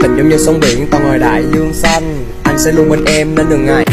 Tỉnh giống như sông biển, tao ngồi đại dương xanh. Anh sẽ luôn bên em nên đừng ngại.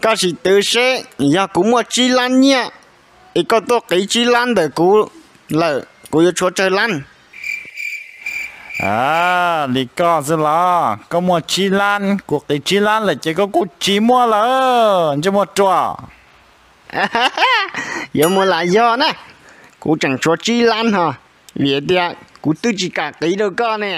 Koj sim twv seb yog kuv muaj tsib lab nyiaj, es koj tuaj qiv tsib lab ntawm kuv lawm, kuv yuav tshuav tsawg lab? Li koj xwb los, koj muaj tsib lab, kuv qiv tsib lab lawm ces koj kuj tsis muaj lawm, ntsej muag ruam. Yuav muaj lam yog na, kuv tseem tshuav tsib lab ho, vim tias kuv twb tsis kam qiv rau koj ne.